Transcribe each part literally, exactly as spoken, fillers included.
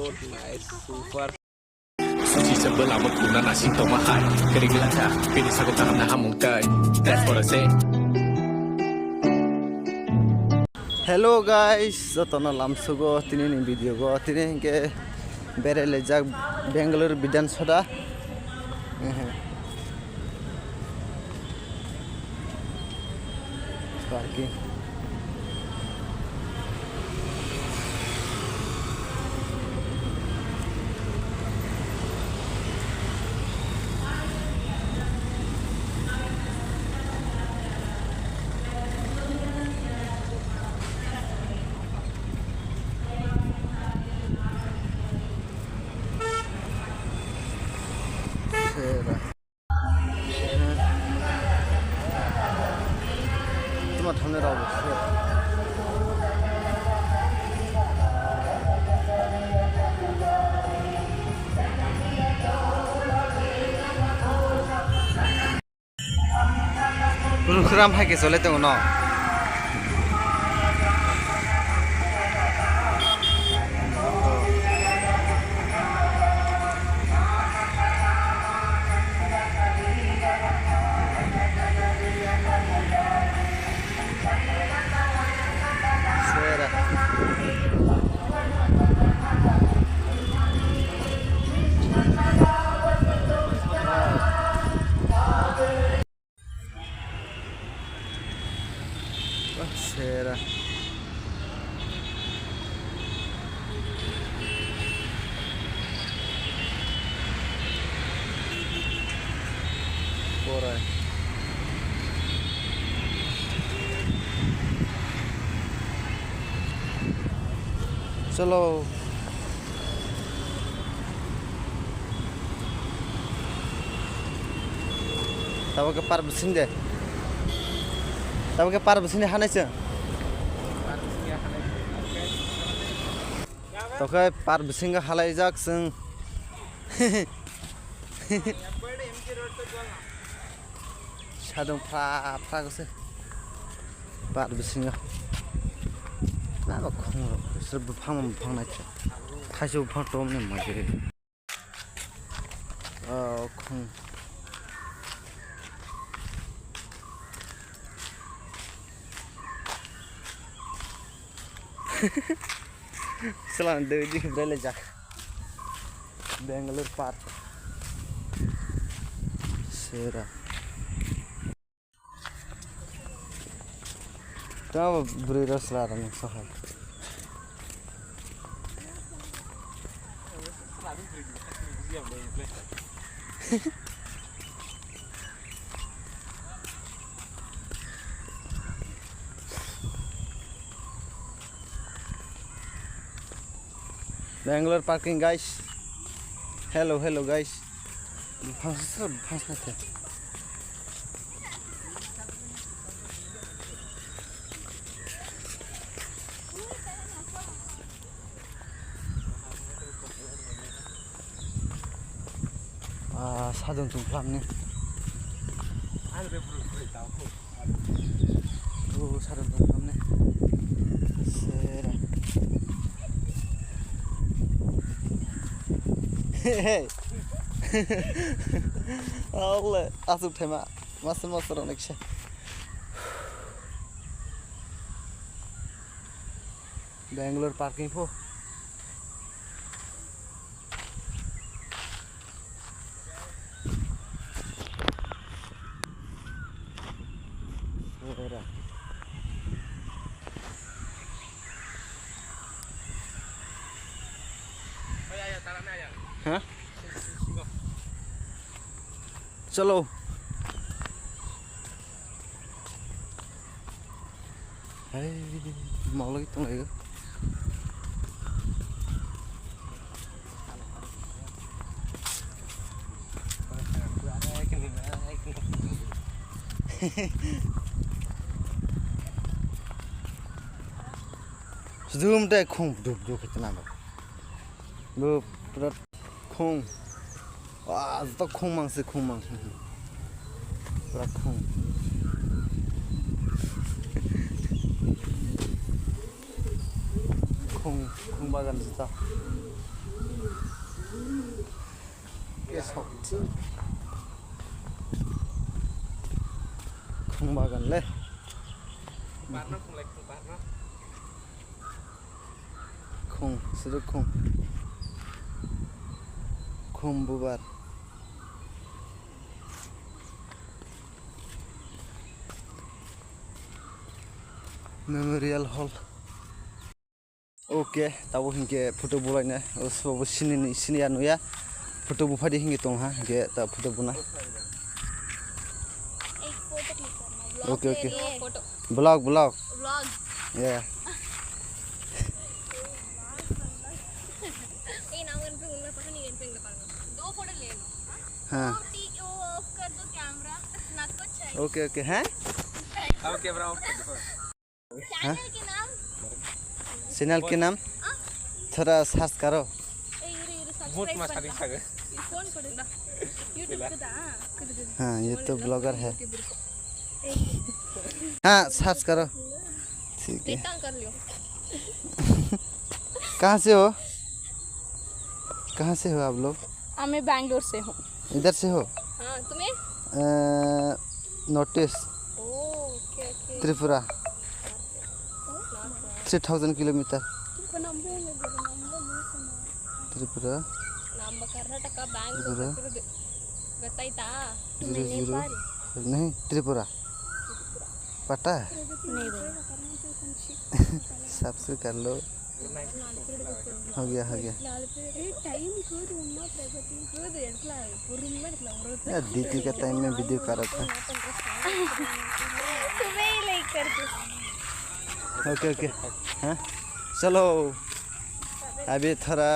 Nice, super. Suchi sebelamo kuna nasing toma hai. Kering lata, pini sago tanam na hamung tai. That's what I say. Hello guys, jotono lamsugo tini ni video go. Tini hingke berai lejak Bangalore Bidhan Soda. Parking. Sera. Tuma thamne rao bo se. Rukram hai ke chole tongo no. Sera. Sera. Korai. Chalo. Tabo ke par bising de. Tabo ke par bising de hanai se. Toke par bising halai jak seng. Sadung phra phra gose. Par bisingo. Na ba khung rok. Sir buphang buphang nai. Thaisa buphang tom ni mai. Oh, khung. Selang dui di brai le jak. Bangalore Park. Sera. Tamo bwrwi rok chwla rok nuksa hai. Bangalore parking, guys. Hello, hello, guys. Buphang sir, buphang sir. Ah, sadung tong phlamni. Oh, sadung tong phlamni. Sera. Hey, hey. Aole, asuk thema. Master, master, onek se. Bangalore parking pho. Ha? Chalo. Hai, malai tong lai. Zoom te khung duk duk khitna ba. Bu pura khung. Wah, joto khung mang se khung mang. Pura khung. Khung, khung bagan joto. Khum bagan le. Khum, suru khum. Khum bubar. Memorial Hall. Okay, tabo hinkhe photo bulaina, o sini, sini ya nuya. Photo buphadi hinkhe tong ha, hinkhe ta photo buna. एक photo click करना, blog Okay, okay. ये photo. Vlog, vlog. Vlog। Yeah. ये नाम गन पे उनमें पता नहीं गन पे उनमें पाऊंगा। दो फोटो ले लो। हाँ। हाँ। वो टी-, वो ऑफ कर दो कैमरा। ना कुछ है। Okay, okay, हैं? हाँ, कैमरा ऑफ कर दो। हाँ? चैनल के नाम? चैनल के नाम? हाँ? थोड़ा सर्च करो। ए, ये रे, ये रे, बहुत सब्सक्राइब मस्त करना। दिखा दे। ये फोन करो ना। YouTube पे था, हाँ, खुद, खुद। हाँ, ये तो ब्लॉगर है। हाँ, सर्च करो। ठीक है। कर लियो। कहाँ से हो? कहाँ से हो आप लोग? हाँ, मैं बैंगलोर से हूँ। इधर से हो? हाँ, तुम्हें? Uh, north east. Oh, okay, okay. Tripura. हाँ। Three thousand kilometre. त्रिपुरा। ನಮ್ಮ ಕರ್ನಾಟಕ, ಬ್ಯಾಂಗ್ಳೂರ್ त्रिपुरा। ಗೊತ್ತಾಯ್ತಾ? Zero zero. नहीं, त्रिपुरा। पता है? नहीं भाई। सब्सक्राइब कर लो। हो गया, हो गया। टाइम खुद उन्ना प्रगति खुद एटला। यार, डीटी का टाइम में वीडियो कर रहा था। सुबह ही लाइक कर दो। Okay, okay. हाँ? चलो। अभी थोड़ा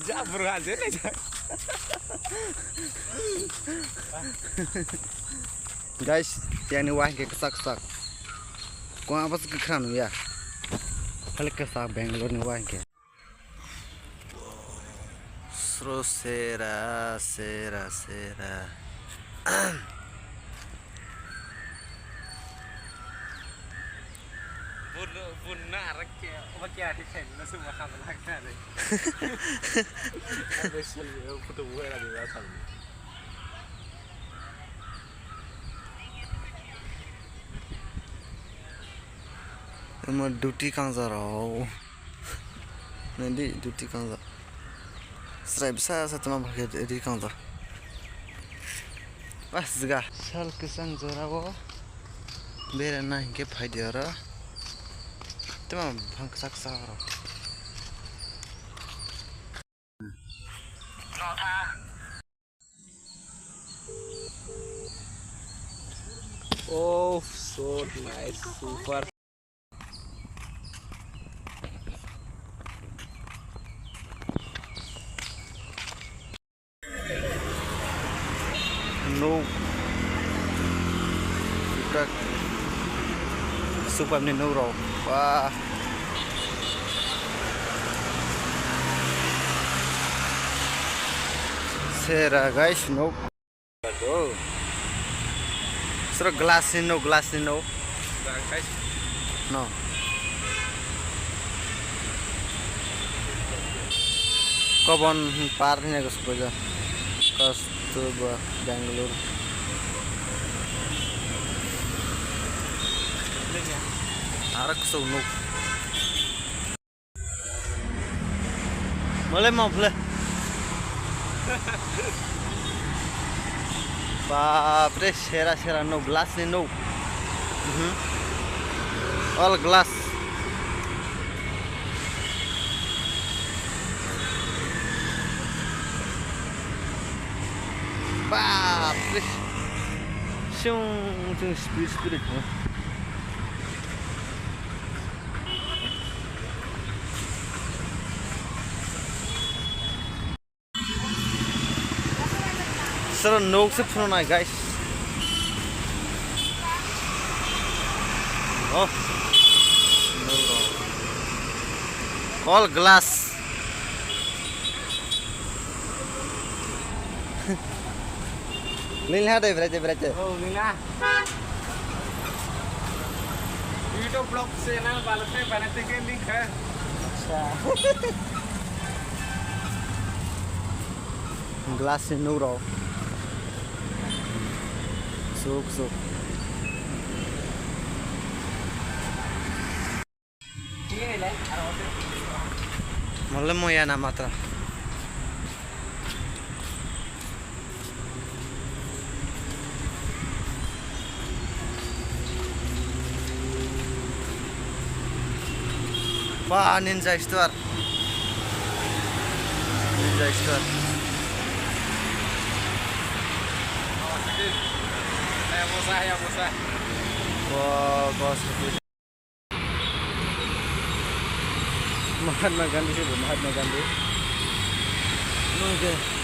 जा, bro, aja nih, जा। Guys, yang ini wah, kayak kesak-kesak. Kau apa sih kekeran ya? Kali kesak Bangalore nih wah, kayak. Sro sera, sera, sera. Bun, bun na arak ke, oba ke ati khen, na suma kha bala kha re. Abe sel, photo bu era de ba sal. Emo duty kangjak rok. Nadi duty kangjak. Srai bwsa sa tongma bagwi ri kangjak. Bas, jaga. Sal kwchang jora o berana hinkhe phaidi oro. Tamo bwphang kwchak kwchak rok. Oh, so nice, super. Nuk. Super ni nuk rok. Wah. Sera guys, nuk. Sero glass ni nuk, glass ni nuk. No. Kobon par hwnwi gosok paijak. Kasturba, Bangalore. Aro kwchwng nuk. Malai ma phle. Bapre, sera sera no, glass ni no. Mhm. All glass. Bapre. Shung, shung, speed, speed. Sir, nok se phunuknai, guys. Oh. All glass. Lil ha dai, brai dai, brai dai. Oh, lil ha. YouTube vlog channel wala se banate ke link hai. Acha. Glass ni nuk rok. Suk suk. Mole moya na matra. Ba, Ninja Store. Ninja Store. Wow, boss. Mahatma Gandhi sih, Mahatma Gandhi. Oke.